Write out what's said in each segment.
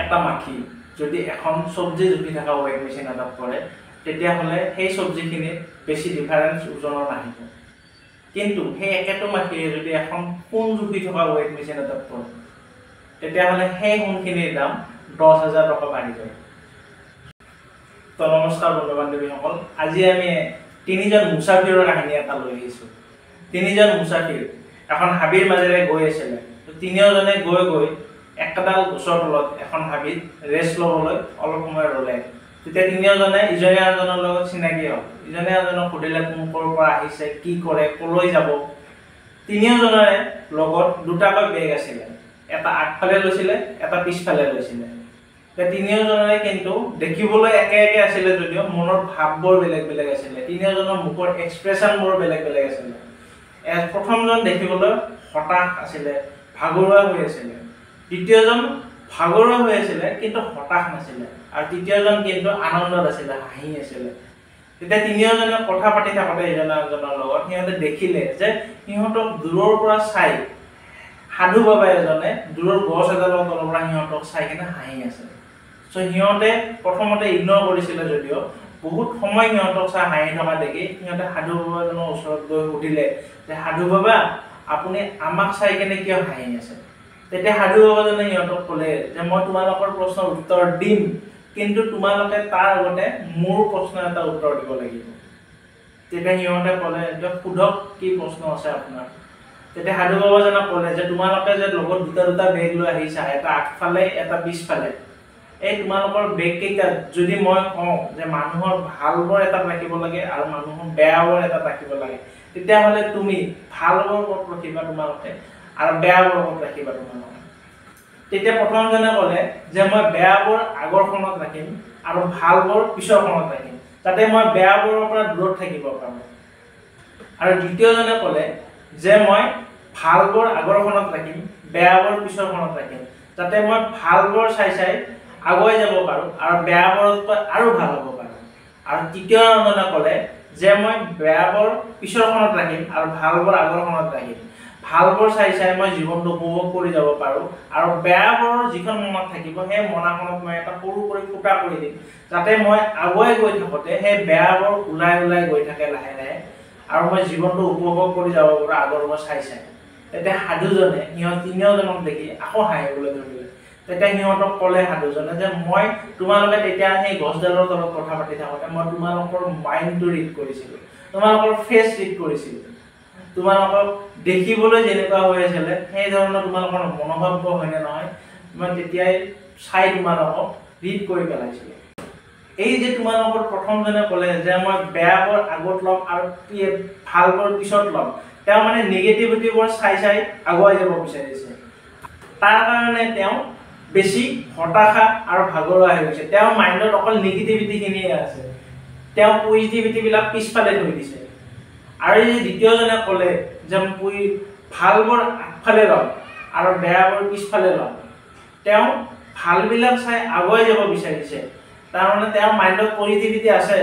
এটা মাখি যদি এখন চব্জি জুখি থকা ৱেইট মেচিন এটাত পৰে, তেতিয়াহ'লে সেই চব্জিখিনিত বেছি ডিফাৰেঞ্চ ওজনৰ নাহিব। কিন্তু সেই একেটো মাখিয়ে যদি এখন সোণ জুখি থকা ৱেইট মেচিন এটাত পৰে, তেতিয়াহ'লে সেই সোণখিনিৰ দাম 10,000 টকা বাঢ়ি যায়। তো নমস্কাৰ বন্ধু বান্ধৱীসকল, আজি আমি তিনিজন মুছাফিৰৰ কাহিনী এটা লৈ আহিছোঁ। তিনিজন মুছাফিৰ এখন হাবিৰ মাজেৰে গৈ আছিলে। তিনিওজনে গৈ গৈ একেডাল গছৰ তলত এখন হাবিত ৰেষ্ট ল'বলৈ অলপ সময় ৰ'লে। তেতিয়া তিনিওজনে ইজনে আনজনৰ লগত চিনাকি হ'ল। ইজনে আনজনক সুধিলে কোন ক'ৰ পৰা আহিছে, কি কৰে, ক'লৈ যাব। তিনিওজনৰে লগত দুটাকৈ বেগ আছিলে, এটা আগফালে লৈছিলে, এটা পিছফালে লৈছিলে। তিনিওজনৰে কিন্তু দেখিবলৈ একে একে আছিলে যদিও মনৰ ভাৱবোৰ বেলেগ বেলেগ আছিলে। তিনিওজনৰ মুখৰ এক্সপ্ৰেছনবোৰ বেলেগ বেলেগ আছিলে। প্ৰথমজন দেখিবলৈ হতাশ আছিলে, ভাগৰুৱা হৈ আছিলে। দ্বিতীয়জন ভাগৰুৱা হৈ আছিলে কিন্তু হতাশ নাছিলে। আৰু তৃতীয়জন কিন্তু আনন্দত আছিলে, হাঁহি আছিলে। তেতিয়া তিনিওজনে কথা পাতি থাকোঁতে ইজনে আনজনৰ লগত সিহঁতে দেখিলে যে সিহঁতক দূৰৰ পৰা চাই সাধু বাবা এজনে দূৰৰ গছ এডালৰ তলৰ পৰা সিহঁতক চাই কিনে হাঁহি আছে। চ' সিহঁতে প্ৰথমতে ইগন'ৰ কৰিছিলে যদিও বহুত সময় সিহঁতক চাই হাঁহি থকা দেখি সিহঁতে সাধু বাবাজনৰ ওচৰত গৈ সুধিলে যে সাধু বাবা, আপুনি আমাক চাই কিনে কিয় হাঁহি আছে? তেতিয়া সাধু বাবাজনে সিহঁতক ক'লে যে মই তোমালোকৰ প্ৰশ্নৰ উত্তৰ দিম, কিন্তু তোমালোকে তাৰ আগতে মোৰ প্ৰশ্ন এটা উত্তৰ দিব লাগিব। তেতিয়া সিহঁতে ক'লে যে সোধক, কি প্ৰশ্ন আছে আপোনাৰ? তেতিয়া সাধু বাবাজনে ক'লে যে তোমালোকে যে লগত দুটা দুটা বেগ লৈ আহিছা, এটা আগফালে এটা পিছফালে, এই তোমালোকৰ বেগকেইটাত যদি মই কওঁ যে মানুহৰ ভালবোৰ এটাত ৰাখিব লাগে আৰু মানুহৰ বেয়াবোৰ এটাত ৰাখিব লাগে, তেতিয়াহ'লে তুমি ভালবোৰ ক'ত ৰাখিবা তোমালোকে আৰু বেয়াবোৰ ক'ত ৰাখিবা তোমালোকে? তেতিয়া প্ৰথমজনে ক'লে যে মই বেয়াবোৰ আগৰখনত ৰাখিম আৰু ভালবোৰ পিছৰখনত ৰাখিম, যাতে মই বেয়াবোৰৰ পৰা দূৰত থাকিব পাৰোঁ। আৰু দ্বিতীয়জনে ক'লে যে মই ভালবোৰ আগৰখনত ৰাখিম, বেয়াবোৰ পিছৰখনত ৰাখিম, যাতে মই ভালবোৰ চাই চাই আগুৱাই যাব পাৰোঁ আৰু বেয়াবোৰতকৈ আৰু ভাল হ'ব পাৰোঁ। আৰু তৃতীয়জনে ক'লে যে মই বেয়াবোৰ পিছৰখনত ৰাখিম আৰু ভালবোৰ আগৰখনত ৰাখিম, ভালবোৰ চাই চাই মই জীৱনটো উপভোগ কৰি যাব পাৰোঁ আৰু বেয়াবোৰৰ যিখন মনত থাকিব সেই মনাখনত মই এটা সৰু কৰি ফুটা কৰি দিম, যাতে মই আগুৱাই গৈ থাকোঁতে সেই বেয়াবোৰ ওলাই ওলাই গৈ থাকে লাহে লাহে আৰু মই জীৱনটো উপভোগ কৰি যাব পাৰোঁ আগৰ মই চাই চাই। তেতিয়া সাধুজনে সিহঁত তিনিওজনক দেখি আকৌ হাঁহিবলৈ ধৰিলে। তেতিয়া সিহঁতক ক'লে সাধুজনে যে মই তোমালোকে তেতিয়া সেই গছডালৰ তলত কথা পাতি থাকোঁতে মই তোমালোকৰ মাইণ্ডটো ৰিড কৰিছিলোঁ, তোমালোকৰ ফেচ ৰিড কৰিছিলোঁ, তোমালোকক দেখিবলৈ যেনেকুৱা হৈ আছিলে সেই ধৰণৰ তোমালোকৰ মনোভাৱবোৰ হয়নে নহয় মই তেতিয়াই চাই তোমালোকক ৰিড কৰি পেলাইছিলোঁ। এই যে তোমালোকৰ প্ৰথমজনে ক'লে যে মই বেয়াবোৰ আগত ল'ম আৰু ভালবোৰ পিছত ল'ম, তেওঁ মানে নিগেটিভিটিবোৰ চাই চাই আগুৱাই যাব বিচাৰিছে। তাৰ কাৰণে তেওঁ বেছি হতাশা আৰু ভাগৰুৱা হৈ গৈছে। তেওঁৰ মাইণ্ডত অকল নিগেটিভিটিখিনিয়ে আছে, তেওঁ পজিটিভিটিবিলাক পিছফালে থৈ দিছে। আৰু এই যে দ্বিতীয়জনে ক'লে যে মই ভালবোৰ আগফালে ল'ম আৰু বেয়াবোৰ পিছফালে ল'ম, তেওঁ ভালবিলাক চাই আগুৱাই যাব বিচাৰিছে। তাৰমানে তেওঁৰ মাইণ্ডত পজিটিভিটি আছে,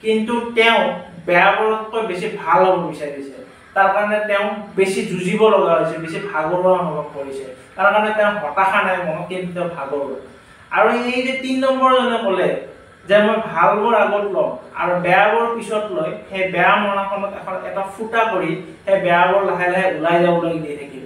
কিন্তু তেওঁ বেয়াবোৰতকৈ বেছি ভাল হ'ব বিচাৰিছে। তাৰ কাৰণে তেওঁ বেছি যুঁজিব লগা হৈছে, বেছি ভাগৰুৱা অনুভৱ কৰিছে। তাৰ কাৰণে তেওঁ হতাশা নাই মনত, কিন্তু তেওঁ ভাগৰুৱা। আৰু এই যে 3 নম্বৰজনে ক'লে যে মই ভালবোৰ আগত ল'ম আৰু বেয়াবোৰ পিছত লৈ সেই বেয়া মনাখনত এখন এটা ফুটা কৰি সেই বেয়াবোৰ লাহে লাহে ওলাই যাবলৈ দি থাকিম,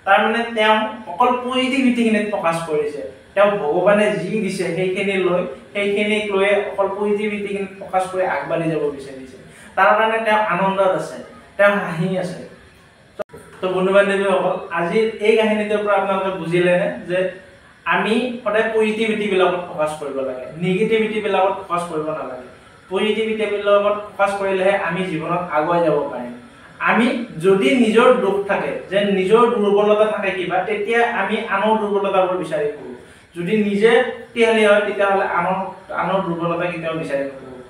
তাৰমানে তেওঁ অকল পজিটিভিটিখিনিত ফ'কাছ কৰিছে। তেওঁ ভগৱানে যি দিছে সেইখিনি লৈ, সেইখিনিক লৈয়ে অকল পজিটিভিটিখিনিত ফ'কাছ কৰি আগবাঢ়ি যাব বিচাৰিছে। তাৰ কাৰণে তেওঁ আনন্দত আছে, তেওঁ হাঁহি আছে। তো বন্ধু বান্ধৱীসকল, আজিৰ এই কাহিনীটোৰ পৰা আপোনালোকে বুজিলেনে যে আমি সদায় পজিটিভিটিবিলাকত ফ'কাছ কৰিব লাগে, নিগেটিভিটিবিলাকত ফ'কাছ কৰিব নালাগে। পজিটিভিটিবিলাকত ফ'কাছ কৰিলেহে আমি জীৱনত আগুৱাই যাব পাৰিম। আমি যদি নিজৰ দোষ থাকে, যে নিজৰ দুৰ্বলতা থাকে কিবা, তেতিয়া আমি আনৰ দুৰ্বলতাবোৰ বিচাৰি ফুৰোঁ। যদি নিজে শক্তিশালী হয় তেতিয়াহ'লে আনৰ দুৰ্বলতা কেতিয়াও বিচাৰি নুফুৰোঁ।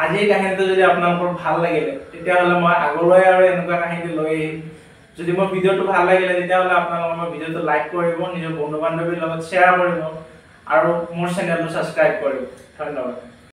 আজিৰ কাহিনীটো যদি আপোনালোকৰ ভাল লাগিলে তেতিয়াহ'লে মই আগলৈ আৰু এনেকুৱা কাহিনী লৈ আহিম। যদি মোৰ ভিডিঅ'টো ভাল লাগিলে তেতিয়াহ'লে আপোনালোকে মোৰ ভিডিঅ'টো লাইক কৰিব, নিজৰ বন্ধু বান্ধৱীৰ লগত শ্বেয়াৰ কৰিব আৰু মোৰ চেনেলটো ছাবস্ক্ৰাইব কৰিব। ধন্যবাদ।